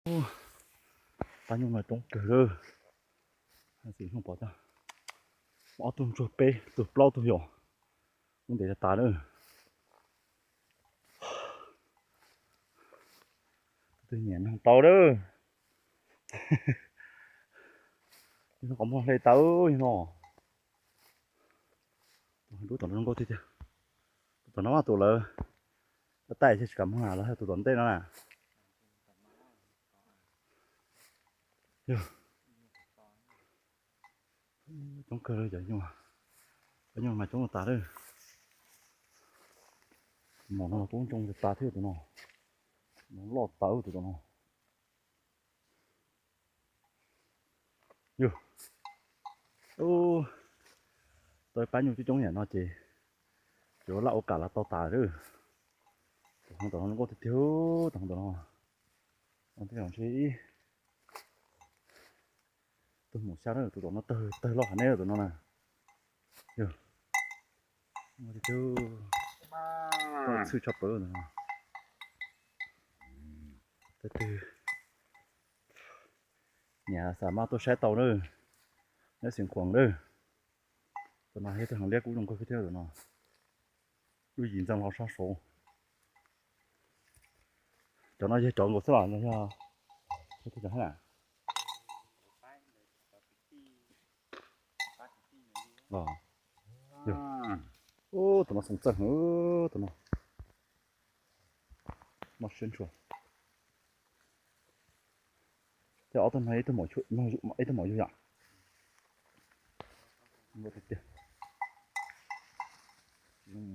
Pab nyuj no coob kawg lawm. Xim hnub pom ob tug ntsuag peb tug plaub tug yom, lub ntev tas tas lawm. Tus twg nyiam nug tau lawm. Yog no qhov muag hle tau yog no. Tus hais rub tom no zoo nkauj tiag tiag. Tus tom no mas tus lawv, lawv taij thiaj tsis kam muag na, lawv hais tus tom ntej no na. Yog, coob kawg li cov nyuj, cov nyuj mas coob tas lawm. Tus mom no los kuj ntsoog tas thiab tus no, no loj tawv tus tom no. Yog, tau ib pab nyuj coob coob yam no ces tsuas laj ua kam los tau tas lawm. Tus hov tom no zoo nkauj tiag tiag, tus hov tom no. Ib tug mus xyab na, tus tom no tawg tawg loj heev ne tus no na. Yog, txhwj tshaj plaws tus no. Tus twg nyiam xav mas tuaj saib tau na, nyob Xeev Khuam na. Tus no yog tus heev liab kuj zoo nkauj kawg thiab tus no. Lub yim ntxeev los sab saud. Cov no yog cov nkaus xwb los yog, yog cov na. Tus no xoom txeeg, tus no noj siab ntshua. Tej ob tug no ib tug mom yug yom.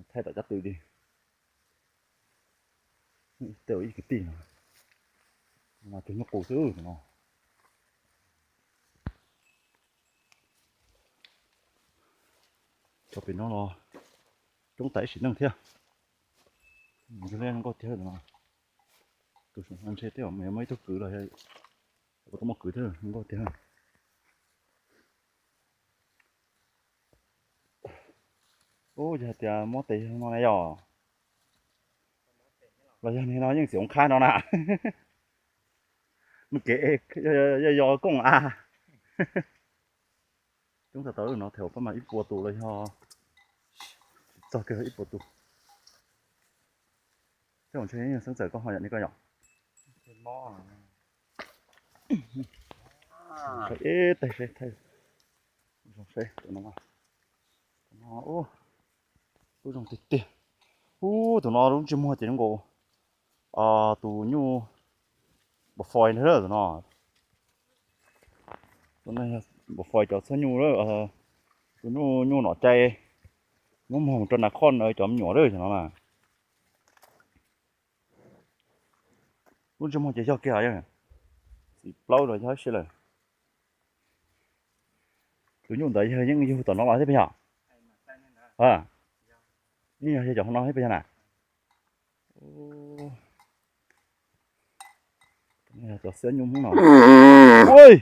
Thaij tom caj tw li. Tej ua ib kwv tij no, no tus nyuj qus xwb no. Cov pem no los coob tas ib sim neej thiab. Zoo nkauj tiag no. Tus saum no ntshe tej zaum muaj ib tug kwv los yog, tau muaj kwv thiab, zoo nkauj tiag. Ub, yog hais tias muab tes no na yog, los yog nig no yeej txiv ua qhab no na. Nws kev yog yog kooj av. Coob tas tau no thaum pab mas ib puas tus los yog txog kiag ib puas tus. Tej zaum ntshe yeej xeeb txawm koj ho yom ne koj yom. Saib ib teg seb, zoo seb tus no, tus no ub, lub zoo tiag tiag. Ub, tus no lub ntsej muag ces zoo nkaus tus nyuj npam fois ntag tus no. Tus no yog npam fois cov txhiaj nyuj, tus nyuj, nyuj nom cai muab moog rau nas khoj cov me nyuam lawm cov no na. Lub ntsej muag ces yog kiag, xim plaub los yog ib si lawm. Tus nyuj ntawd yog yeej yug tom no los thiab puas yog? Yeej yog, yog cov hauv no thiab puas yog na? Cov xiab nyuj Hmoob no. Ui,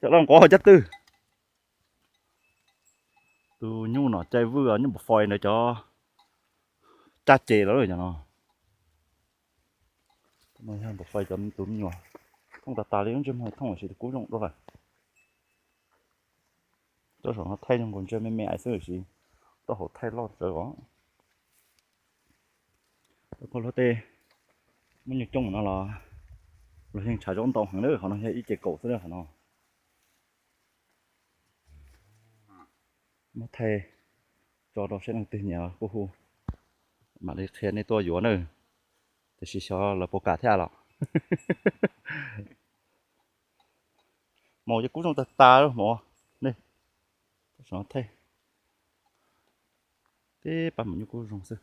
cov loj nqov cab twg. Tus nyuj nom cai vwj, nyuj npam fois ntawd cov caj ces los cov no. No yog npam fois cov tus me nyuam. Thooj tas tas li, lub ntsej muag thooj los sis tus kub zoo dua lawm. Rau saum no thaij zoo nkaus ntshe me me xwb los sis rau hauv thaij loj tsawv os. Rau qhov luag tej muaj nyuj coob no los luag yeej tshav zaub ntau heev na, qhov no yog ib ce kaum xwb na qhov no. Muab thaij tso rau seb leej twg nyiam kuj hu, mam li qhia nej tuaj yuav na. Tiam sis xyov lawv puas kam thiab los. Maum ces kub zoo tag tas lawm maum ne. Thaij, teb pab maum nyuj kub zoo xwb.